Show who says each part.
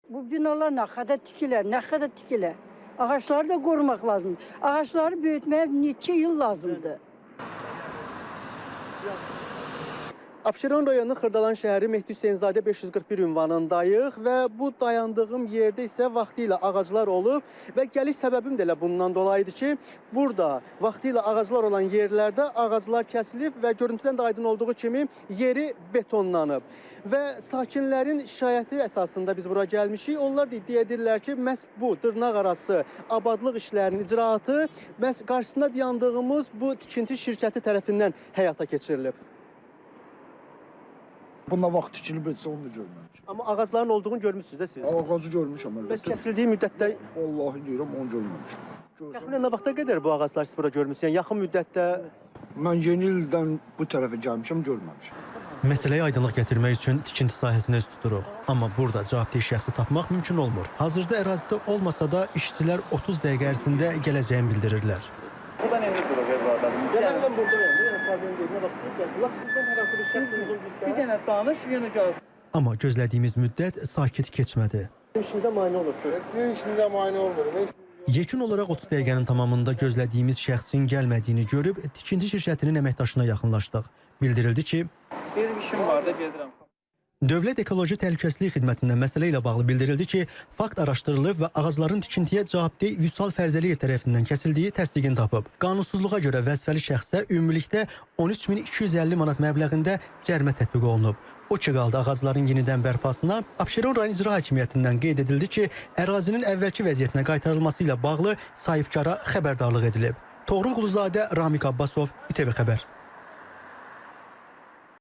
Speaker 1: Bu binalar nə qədər tikilər, nə qədər tikilər. Ağacları da qorumaq lazımdır. Ağacları böyütməyə neçə il lazımdır.
Speaker 2: Abşeron rayonu Xırdalan şəhəri Mehdi Hüseynzadə 541 ünvanındayıq və bu dayandığım yerdə isə vaxtilə ağaclar olub və gəliş səbəbim də elə bundan dolayıdır ki, burada vaxtilə ağaclar olan yerlərdə ağaclar kəsilib və görüntüdən də aydın olduğu kimi yeri betonlanıb. Və sakinlərin şikayəti əsasında biz bura gəlmişik. Onlar da iddia edirlər ki, məhz bu dırnaq arası abadlıq işlərinin icraatı məhz qarşısında dayandığımız bu tikinti şirkəti tərəfindən həyata keçirilib.
Speaker 3: Bundan vaxt tikilib etsə onu da görməmişəm.
Speaker 2: Amma ağacların olduğunu görmüsünüz də siz.
Speaker 3: Ağacı görmüşəm
Speaker 2: Bəs
Speaker 3: əlbəttə.
Speaker 2: kəsildiyi müddətdə
Speaker 3: Vallahi deyirəm onu görməmişəm. Görsəm,
Speaker 2: təxminən nə vaxta qədər bu ağaclar siz bura görmüsünüz? Yəni yaxın müddətdə
Speaker 3: mən yeni ildən bu tərəfə gəlmişəm, görməmişəm.
Speaker 2: Məsələyə aydınlıq gətirmək üçün tikinti sahəsinə üz tuturuq. Amma burada cavabdeh şəxsi tapmaq mümkün olmur. Hazırda ərazidə olmasa da işçilər 30 dəqiqə ərzində gələcəyini bildirirlər.
Speaker 4: Buradan indi durur evlərdə.
Speaker 2: Ya mən elə buradayam. Yəni problem deyil. Nə vaxt gəlsin. Lap sizdən hər hansı bir şəxs uyğun bilsə.
Speaker 4: Bir dənə danış, yenə gəlsin.
Speaker 2: Amma gözlədiyimiz müddət sakit keçmədi. İşimizə mane olursunuz.
Speaker 5: Sizin işinizə mane olmurum.
Speaker 2: Yekun olaraq 30 dəqiqənin tamamında gözlədiyimiz şəxsin gəlmədiyini görüb tikinti şirkətinin əməkdaşına yaxınlaşdıq. Bildirildi ki,
Speaker 4: Bir işim var da gedirəm.
Speaker 2: Dövlət Ekoloji Təhlükəsizlik Xidmətindən məsələ ilə bağlı bildirildi ki, fakt araşdırılıb və ağacların tikintiyə cavabdeh Vüsal Fərzəliyev tərəfindən kəsildiyi təsdiqini tapıb. Qanunsuzluğa görə vəzifəli şəxsə ümumilikdə 13.250 manat məbləğində cərimə tətbiq olunub. O ki qaldı ağacların yenidən bərpasına, Abşeron rayon İcra Hakimiyyətindən qeyd edildi ki, ərazinin əvvəlki vəziyyətinə qaytarılması ilə bağlı sahibkara xəbərdarlıq edilib. Toğrul Quluzadə, Ramiq Abbasov, İTV Xəbər.